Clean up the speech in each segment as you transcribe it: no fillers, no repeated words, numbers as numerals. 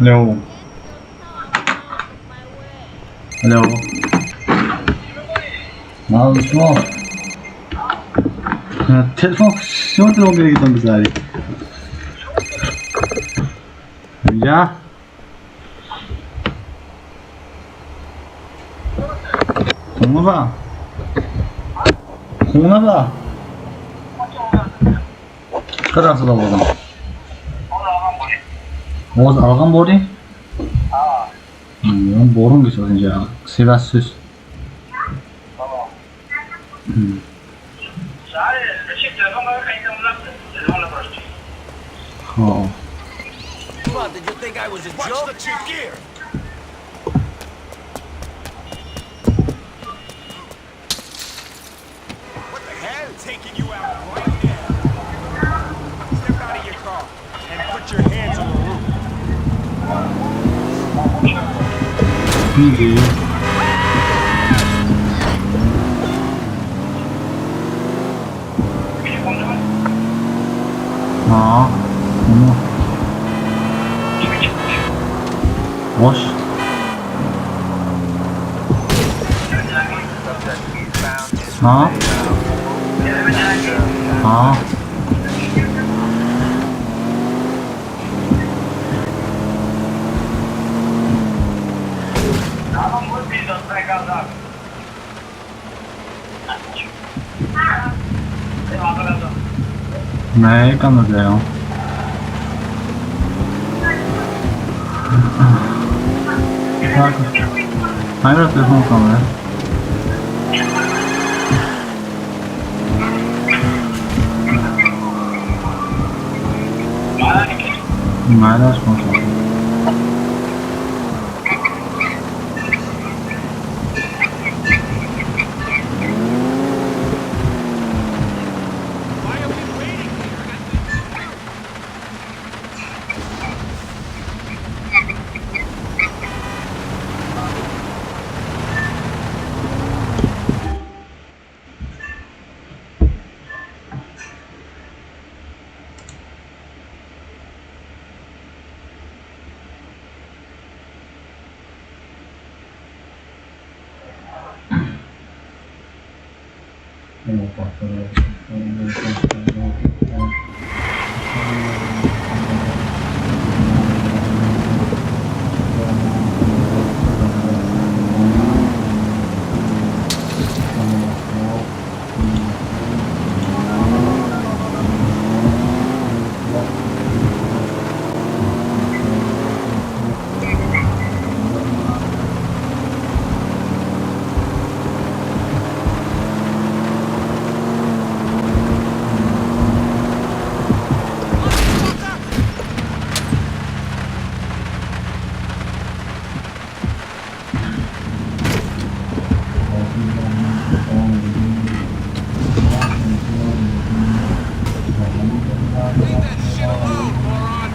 Алло. Алло. Шумо телефон, шумо телефон гирифтам бизари. Инҷа? Хона ба? Хона ба? Чӣ қадар садо бозам? Боз алған борӣ? Борун гисоз инҷа. Севас сүз. Хоб. What, did you think I was a Watch joke? the cheap gear. What the hell? Taking you out right now. Step out of your car and put your hands on the roof. Мегӣ? А, ну. Бош. А? А. Не, канадео. Так. Айра телефон камера. Майраш можно. Why are we waiting here? I got things to do. Leave that shit alone, moron.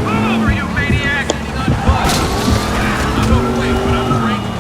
Pull over, you maniac! I'm overweight, but I'm drinking.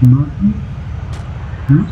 М? М?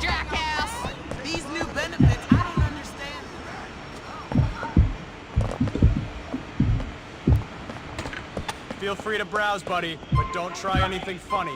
Jackass! These new benefits, I don't understand. Feel free to browse, buddy, but don't try anything funny.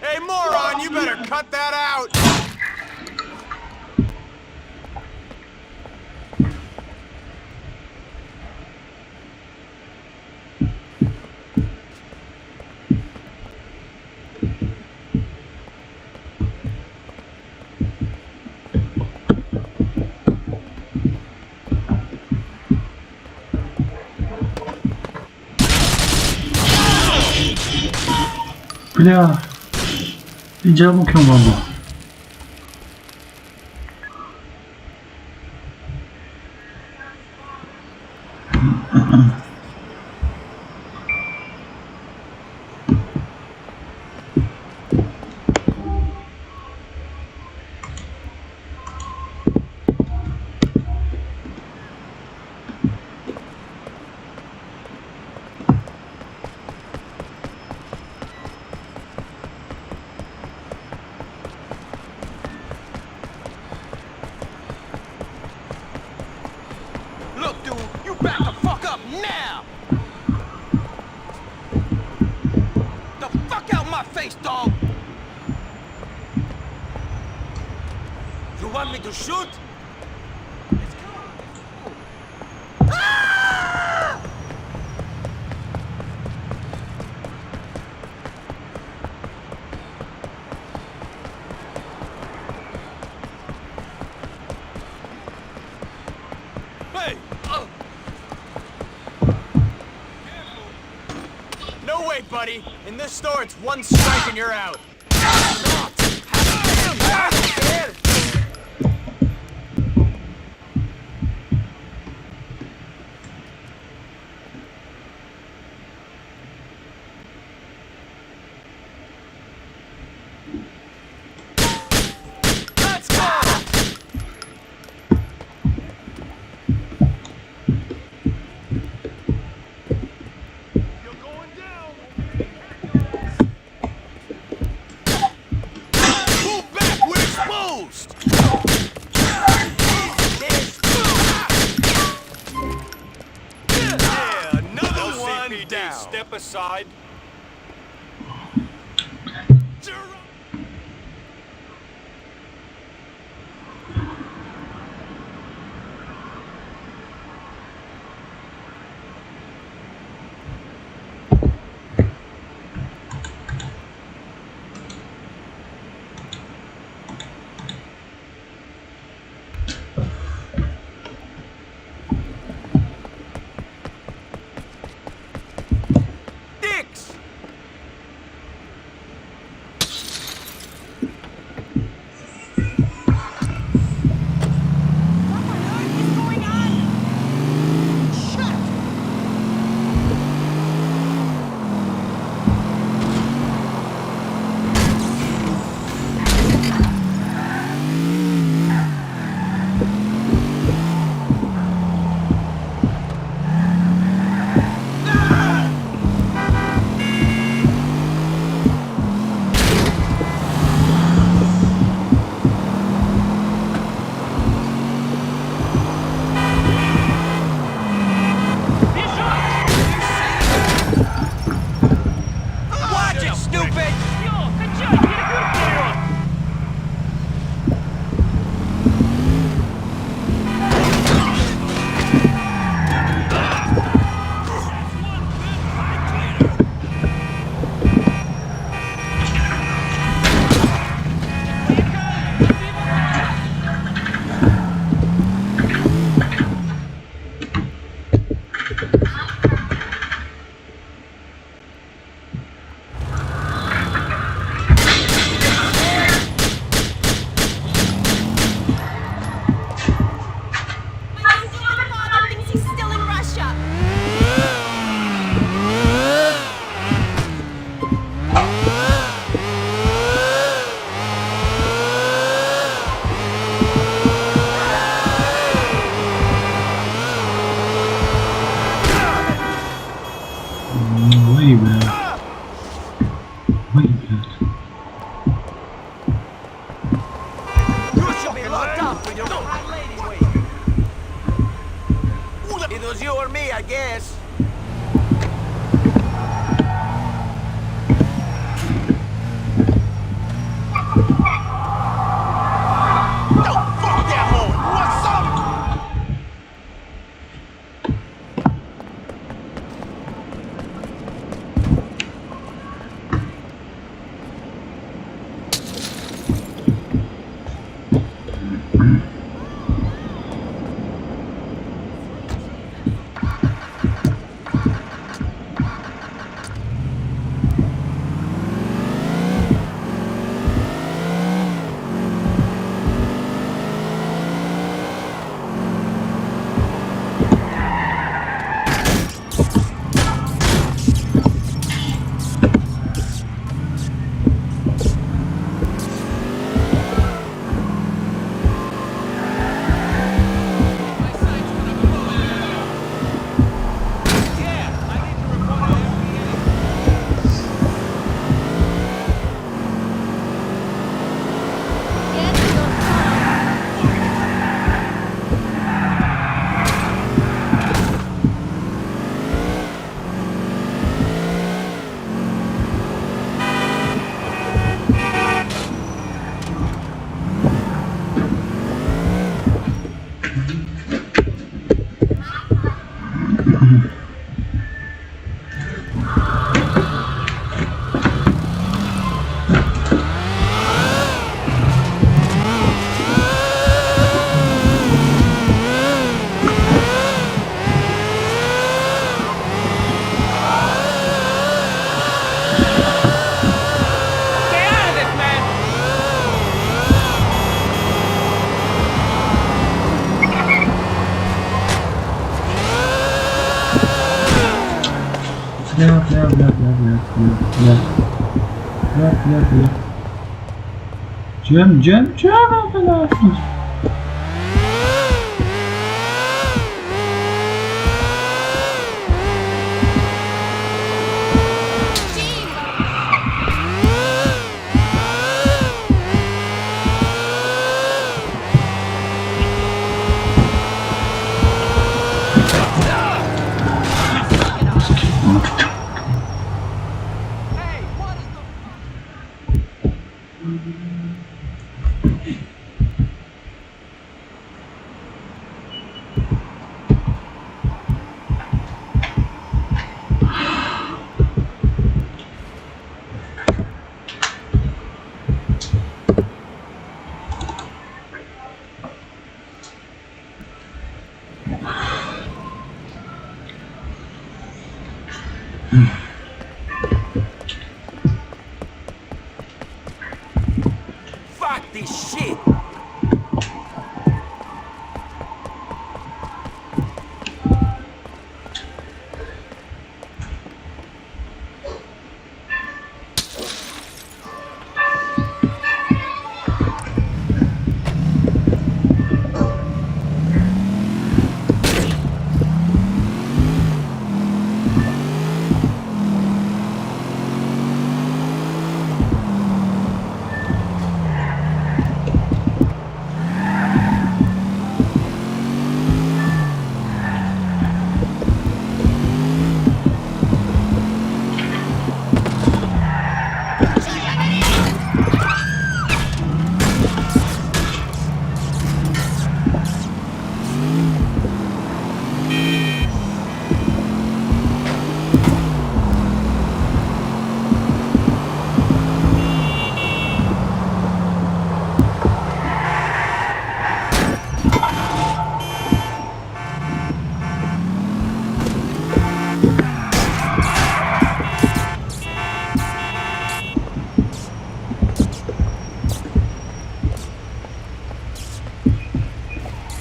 Hey, moron, you better cut that out! Бля, иҷа мукин бомбо. Look, dude, you back the fuck up now! The fuck out my face, dog! You want me to shoot? Let's go. Let's go. Ah! Hey! No way, buddy! In this store, it's one strike and you're out. Let's go! You're going down! Move back! We're exposed! Yeah, another one down. Step aside. Your dicks! What on earth is going on? Shit! Watch it, stupid! My stupid father thinks he's still in Russia. Ой, бля. Ой, блядь. You should be locked up with your hot lady waiting. It was you or me, I guess. No, fuck that horn. What's up? Stay out of this, man! Бля, бля, бля, бля, бля, бля, бля. Бля, бля, бля. Чем, чем, чем, бля? Gene! Hey, what is the Fuck this shit!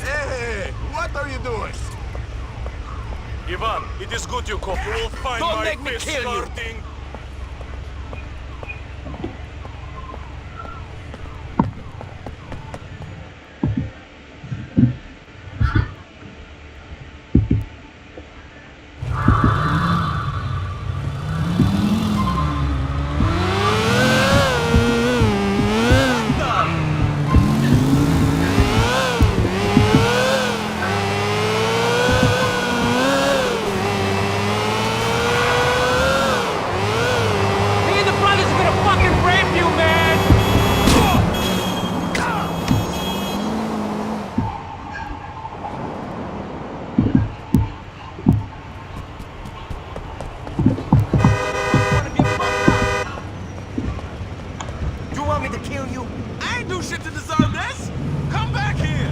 Hey, what are you doing? Ivan, it is good you called. You will find Don't my make me fist kill you. hurting. Me and the brothers are gonna fucking rape you, man! Wanna get fucked up? You want me to kill you? I ain't do shit to deserve this. Come back here.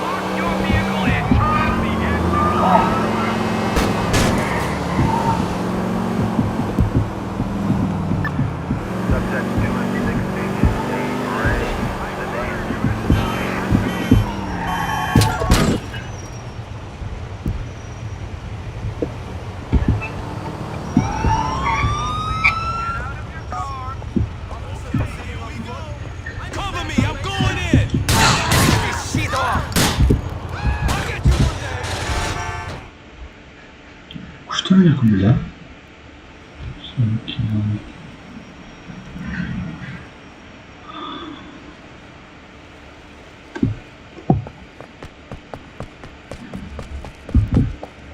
Lock your vehicle and turn the engine off. Subject 2 and 16 is a gray sedan. Cover me, I'm going in! This shit off! I'll get you one day! Куштан якум била? Sanki yani.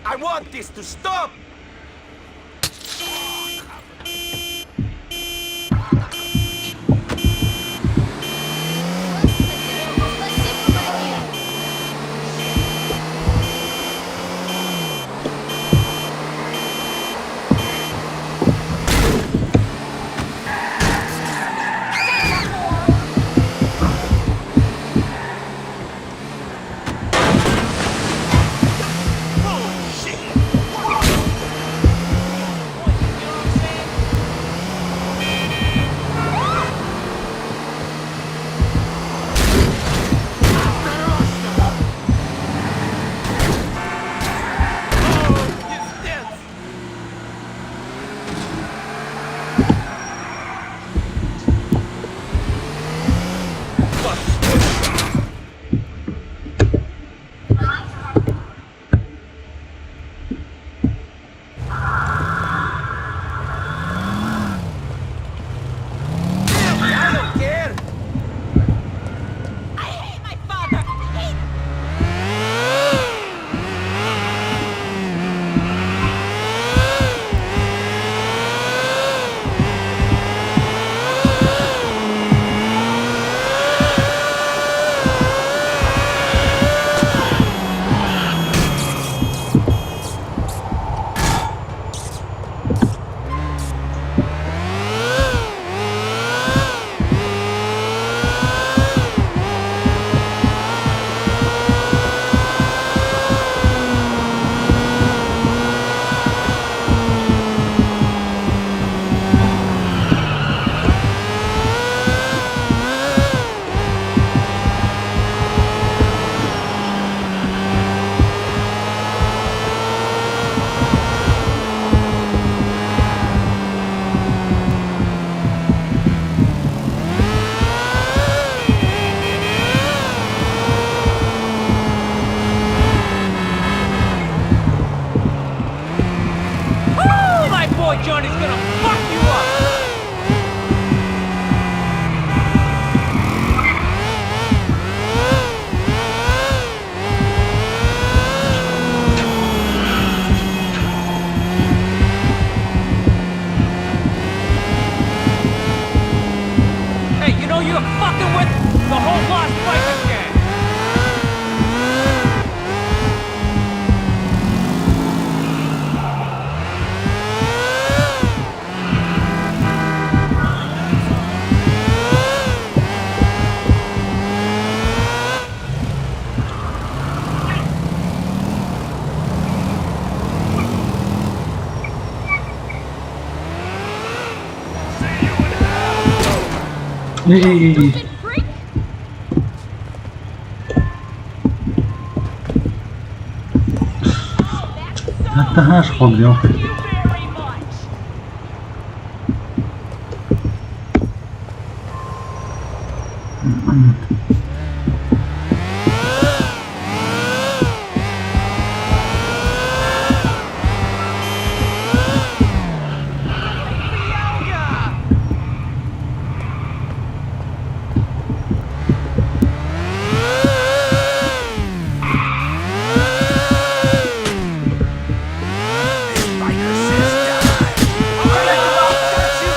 I want this to stop! Спаси, помоги! Bullshit! Johnny's gonna fuck you up! Hey, you know you're fucking with the whole Lost Biker gang! Э, э, э, э. Stupid freak! Oh, that's so. Дааш хоб явах. Thank you very much. Biker says die. Got you.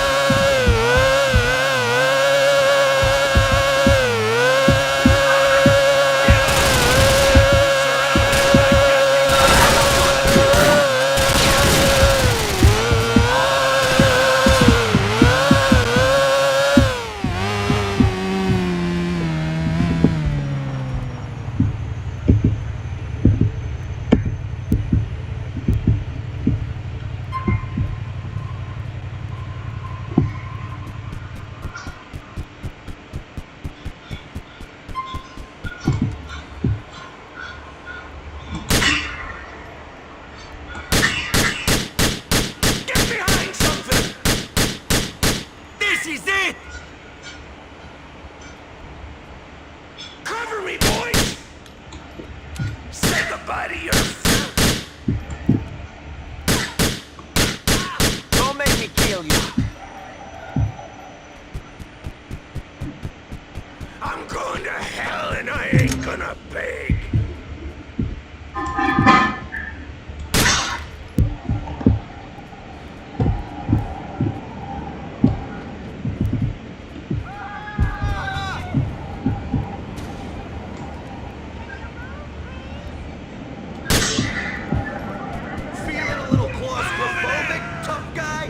Get behind something! This is it! Cover me, boys! Say goodbye to your... Don't make me kill you. I'm going to hell and I ain't gonna beg. Feeling a little claustrophobic, tough guy?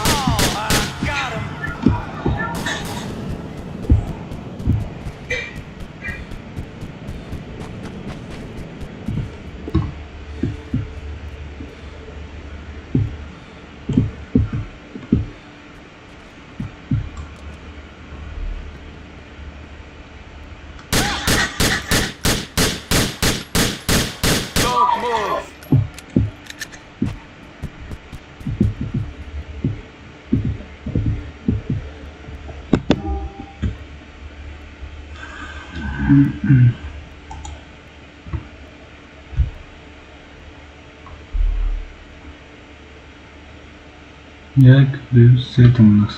Oh, I got him. Don't move! Яг 2 се түмнээс.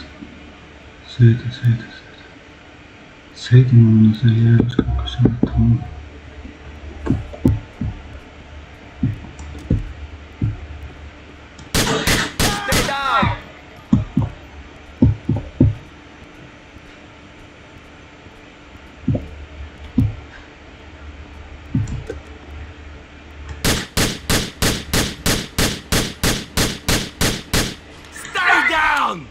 Се се се. Се түмнээс яг гэсэн түм. Stay down. Stay down!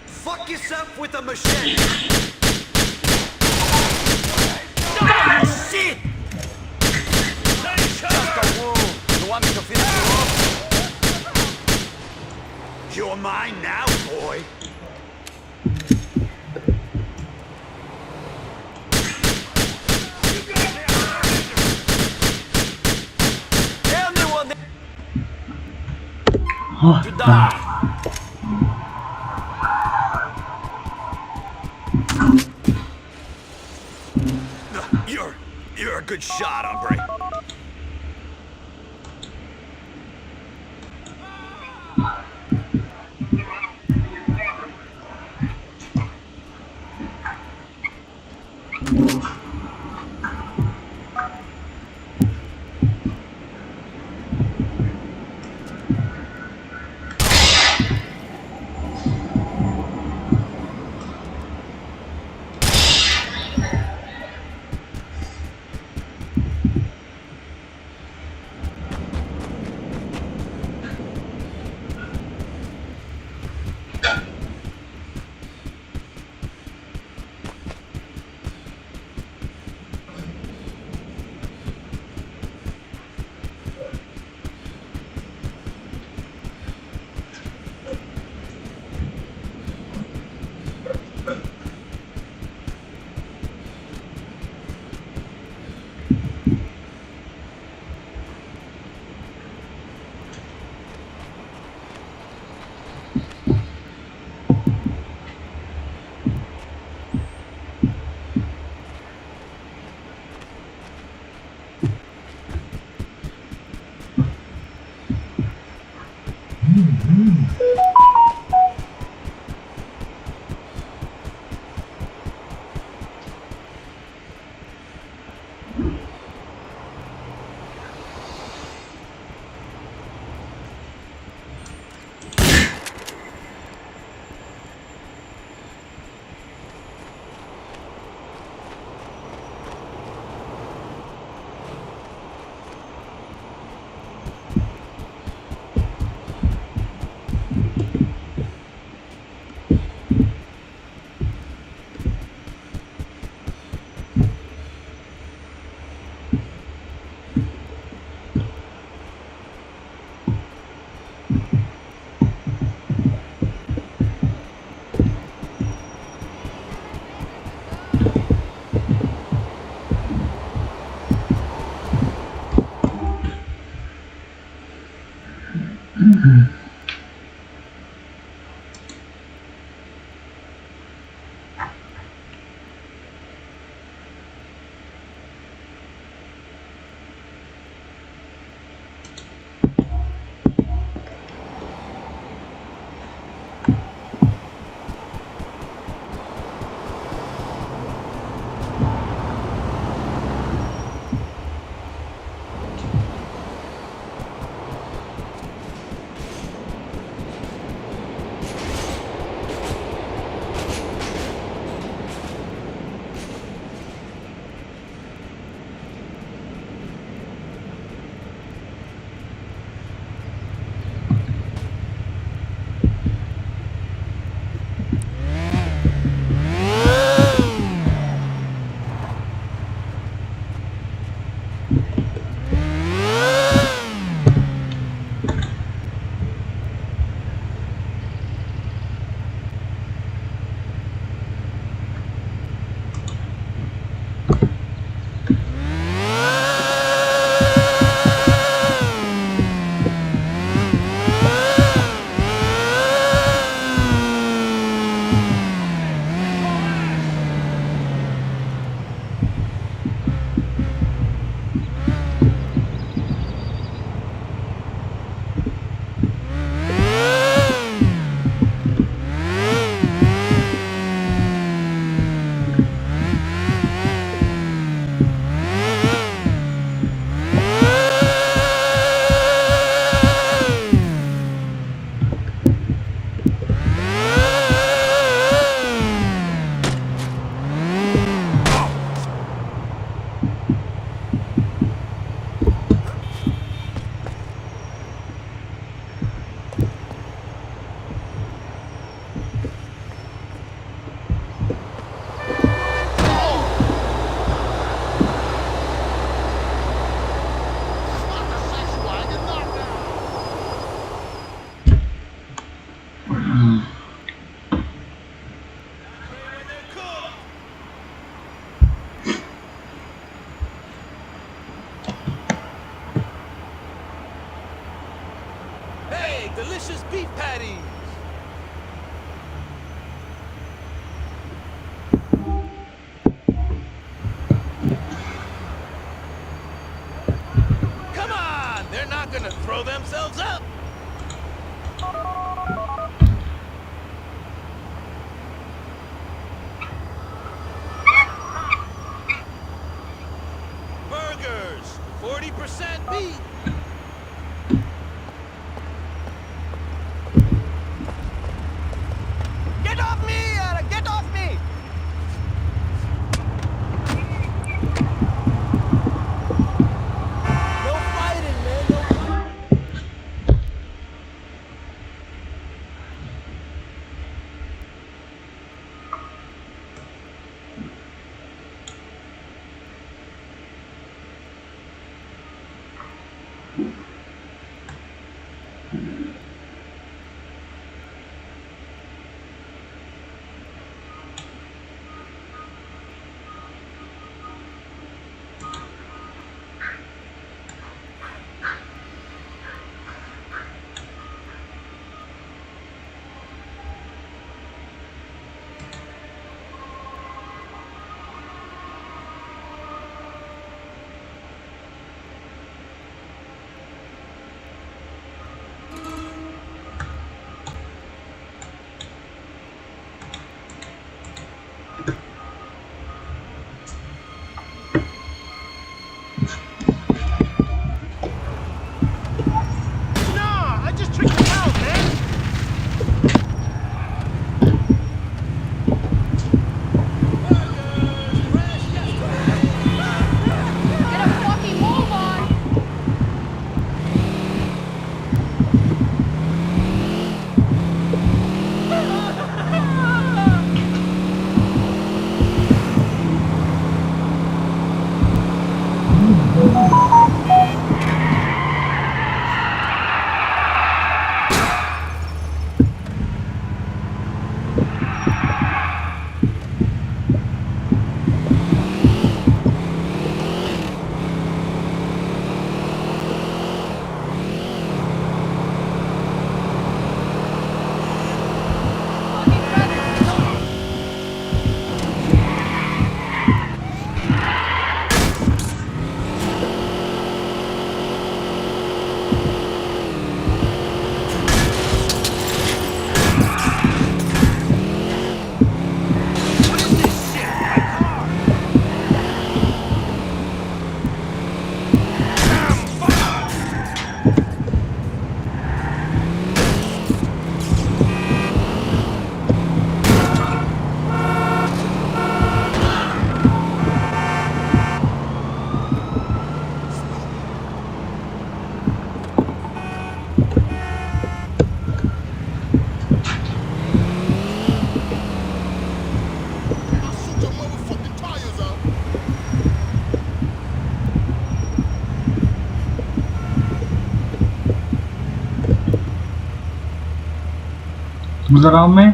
Fuck yourself with a machete. Ah, shit! Just a wound. You want me to finish you off? You're mine now, boy. Tell me one Аа. to die. You're a good shot, hombre. Hey, delicious beef patties. Come on, they're not gonna throw themselves up. Burgers, 40% meat. Get off me, Yara! Get off me! No fighting, man. No fighting. Nah, I just tricked you out, man. Get a fucking move on! Fucking brothers. What is this shit? My car. I'm fucked. I'll shoot your motherfucking tires out. Гузар me?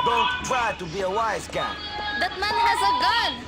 Don't try to be a wise guy. That man has a gun!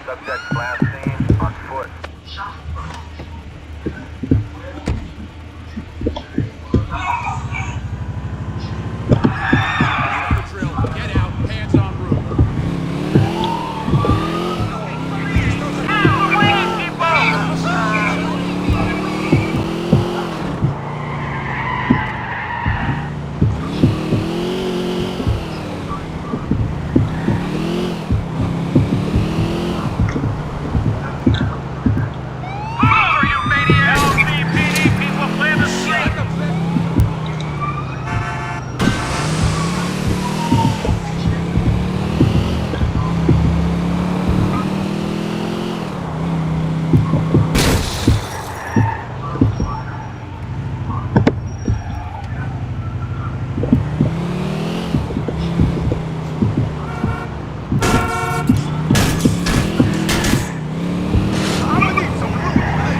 Subject last seen on foot. You know the drill. Get out. Hands on roof. Over, you maniac! LCPD people plan to sleep! I'm gonna need some room for this.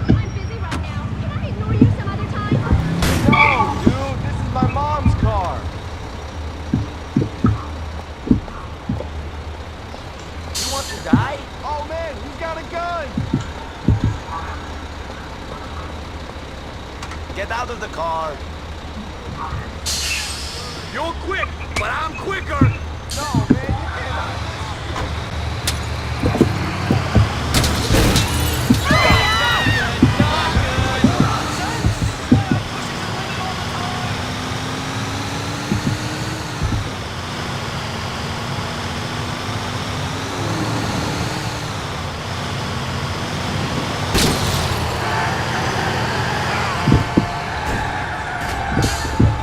I'm busy right now. Can I ignore you some other time? No, dude, this is my mom's car. You want to die? Oh man, he's got a gun. Get out of the car. You're quick, but I'm quicker. No, man, you can't.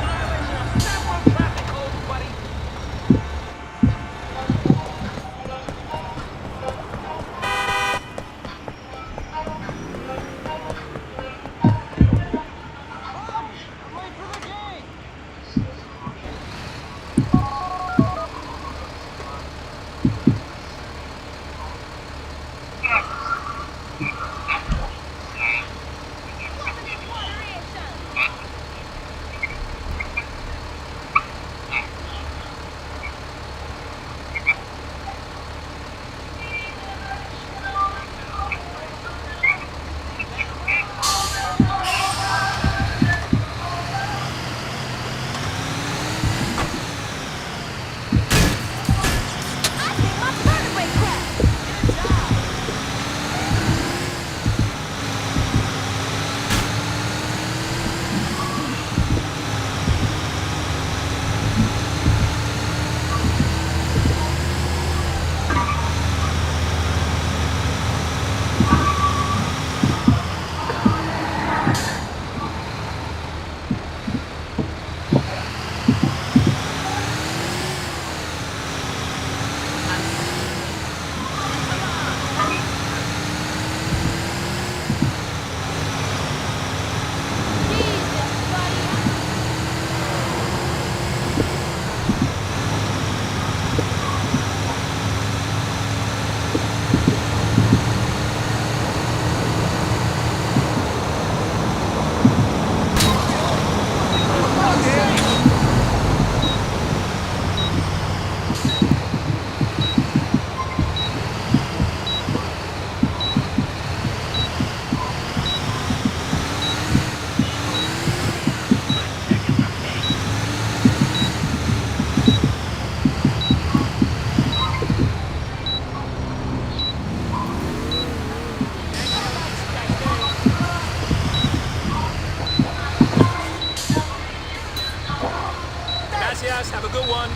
Violation of several traffic codes, buddy. Have a good one.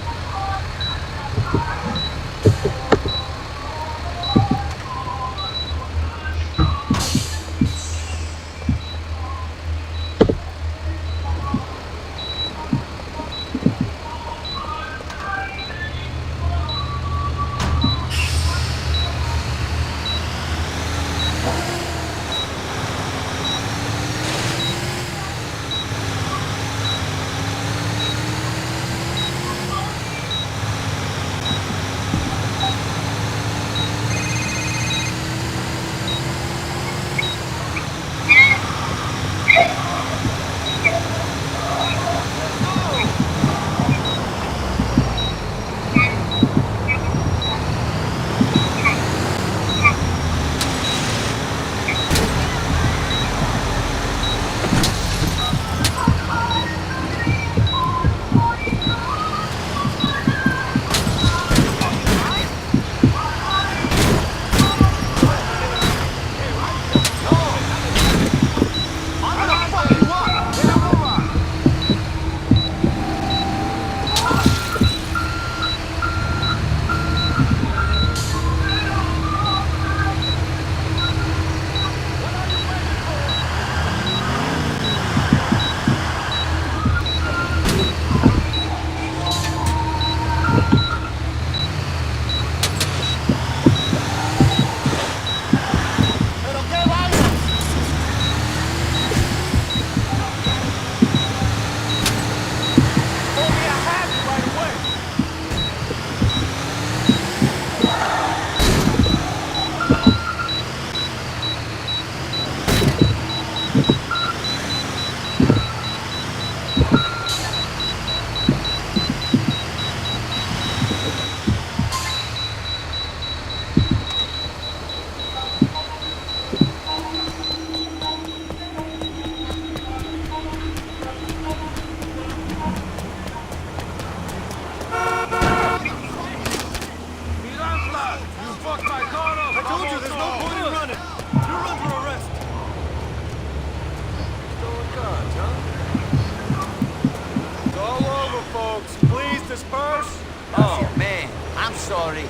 I'm gonna fuck you up! Hit a robot! Told me I had you right away. You fucked my car up! I told you there's no point in running. You're under arrest. Stolen cars, huh? It's all over, folks. Please disperse. Oh, man. I'm sorry.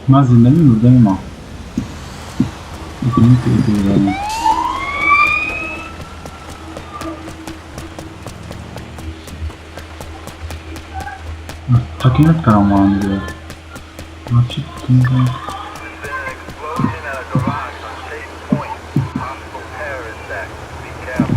Ман зинда мемурдам, ма икини. Такинат карам маан. Вообще. There's been an explosion at a garage on Chase Point. Possible terrorist act. Be careful.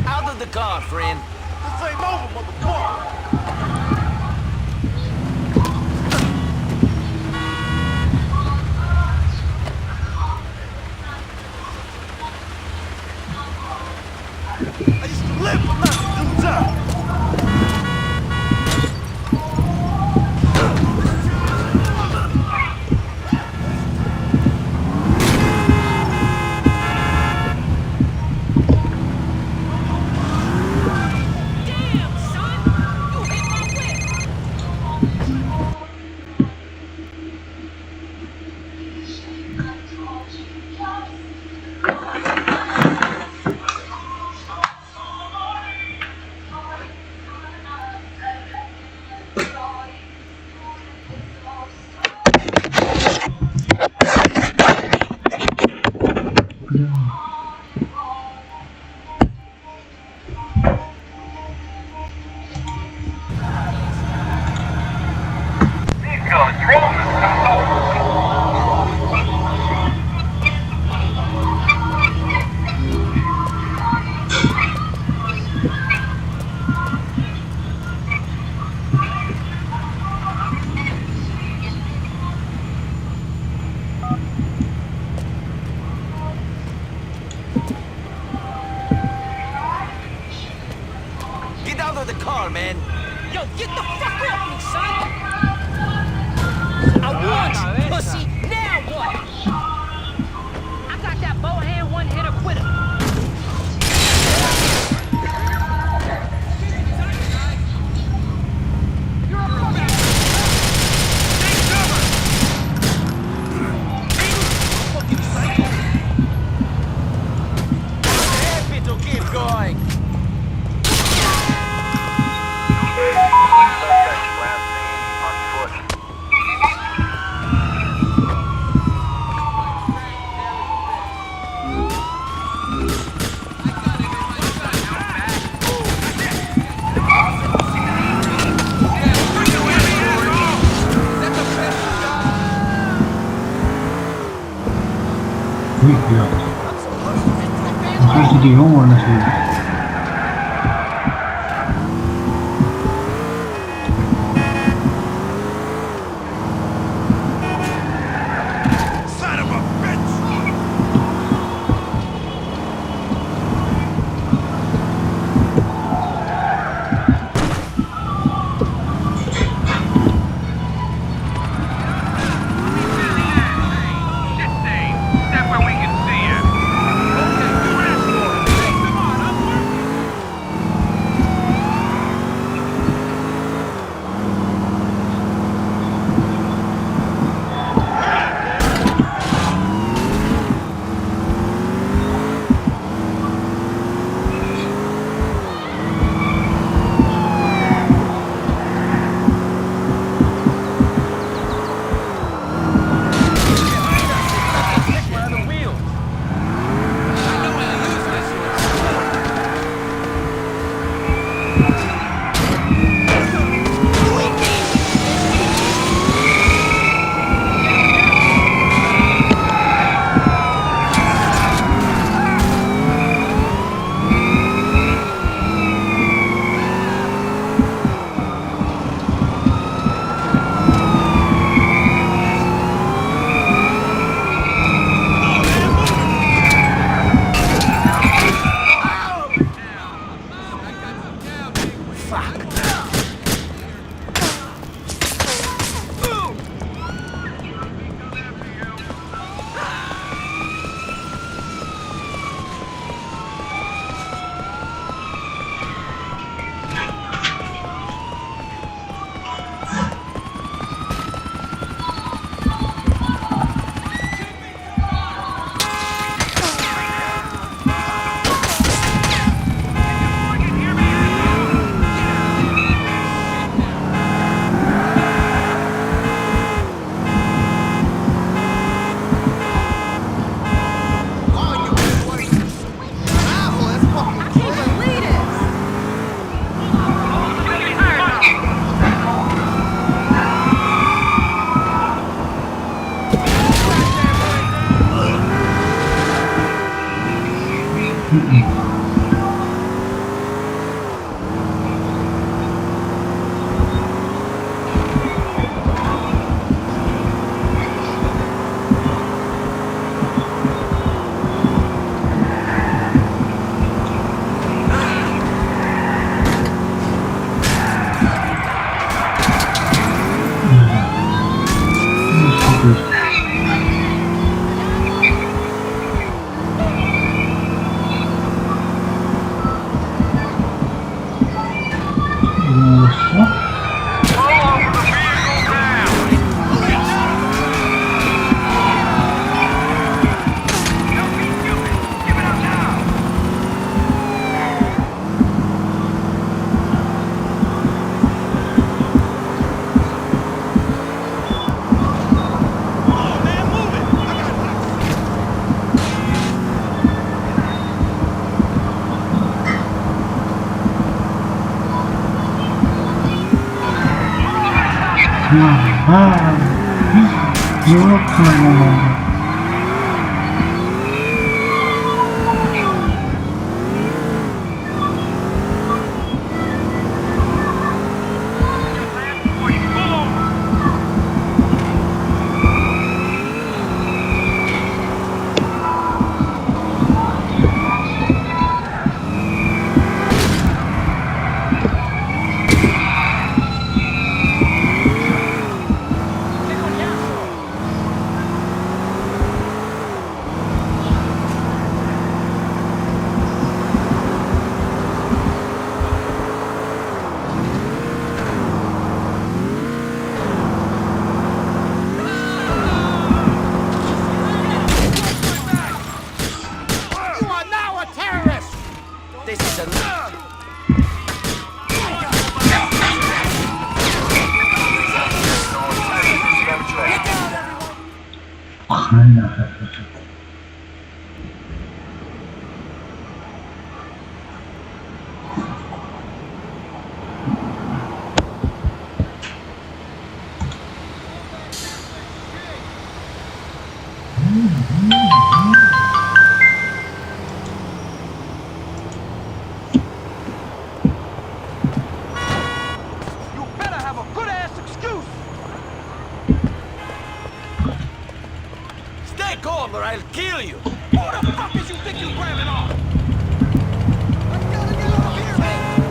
Out of the car, friend. This ain't over, motherfucker. I used to live for knocking dudes out. Get out of the car, man. Yo, get the fuck off me, son! I warned you, pussy. Now what? I got that Bohan one-hitter quitter. Happy to keep going. Suspect last seen on foot. Ой, блядь. Слушайте, юмор на свете. Son of a bitch! Step where we can see you. Okay, you asked for it. Hey, come on, I'm working. Take my other wheels. I know how to use this one. I can't believe this. Ну, всё. Pull over the vehicle now. Don't be stupid. Give it up now. Come on, man, move it! I got На. Зуроб кунам омада. Pull over. You are now a terrorist! This is a Hala ҳақиқат. You better have a good ass excuse. Stay calm or I'll kill you. Who the fuck is you think you grabbing on? I gotta get out of here, man.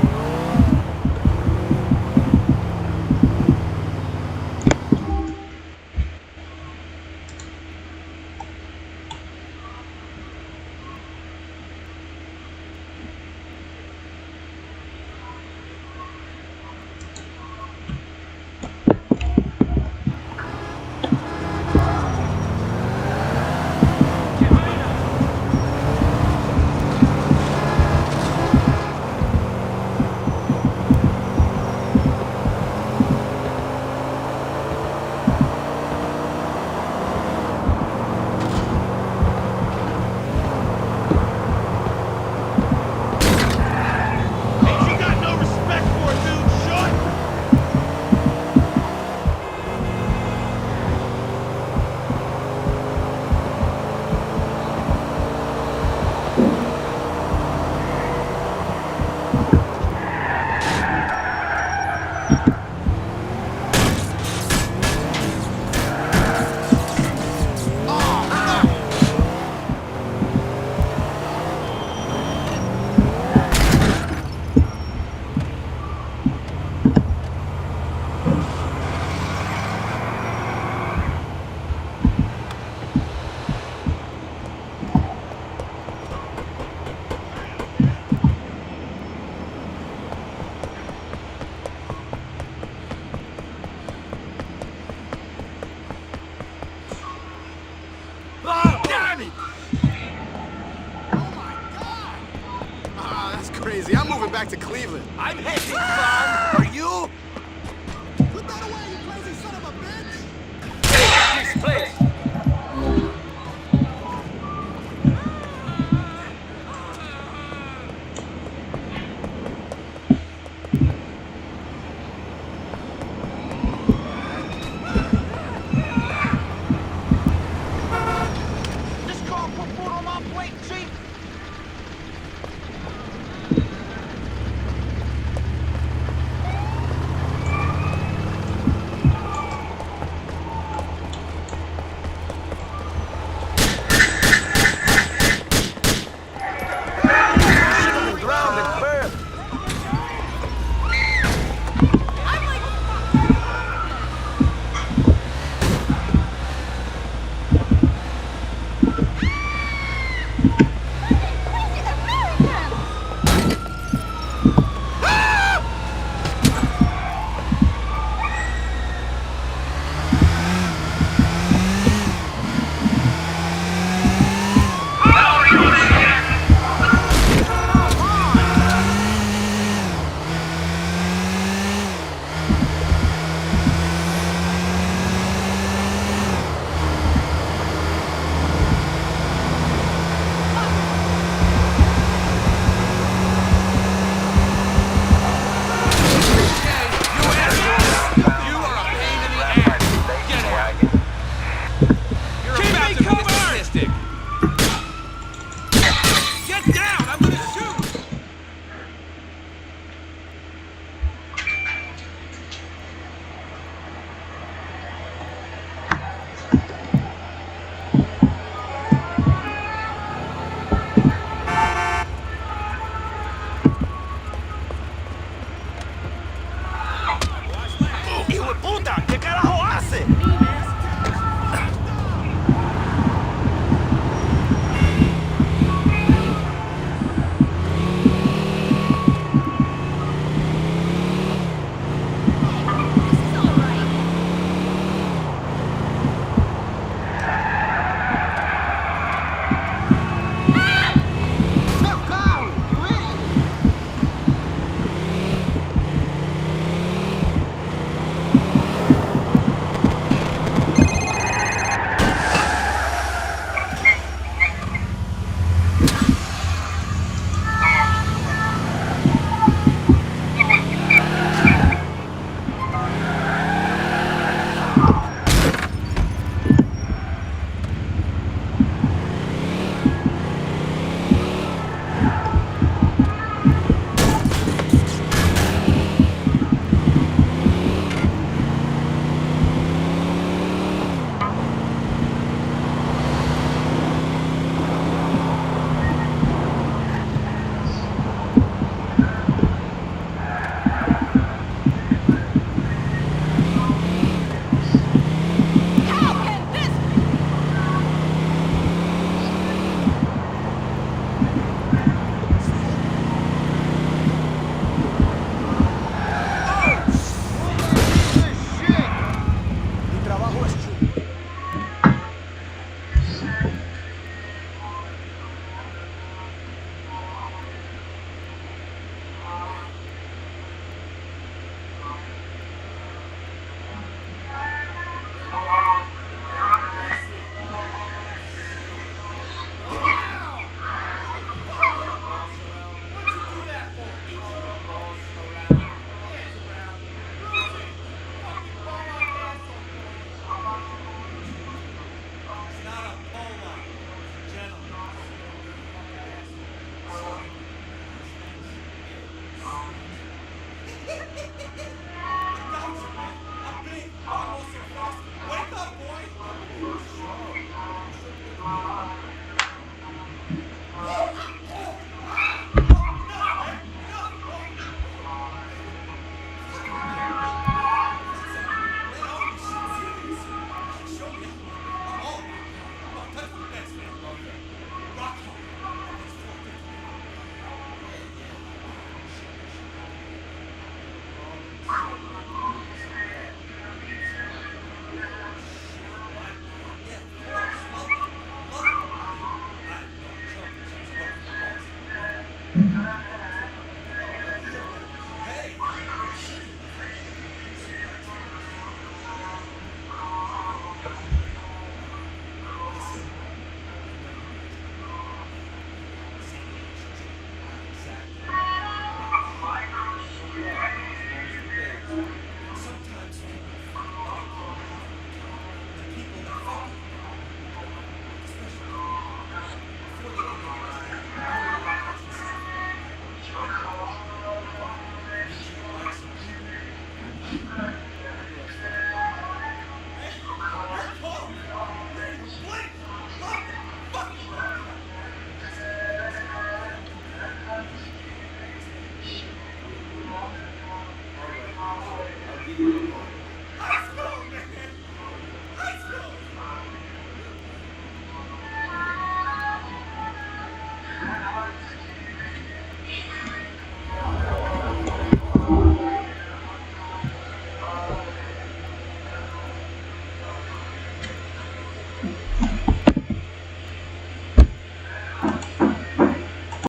Ain't you got no respect for a dude short? Ah, damn it! Oh my God! Ah, that's crazy. I'm moving back to Cleveland. I'm heading.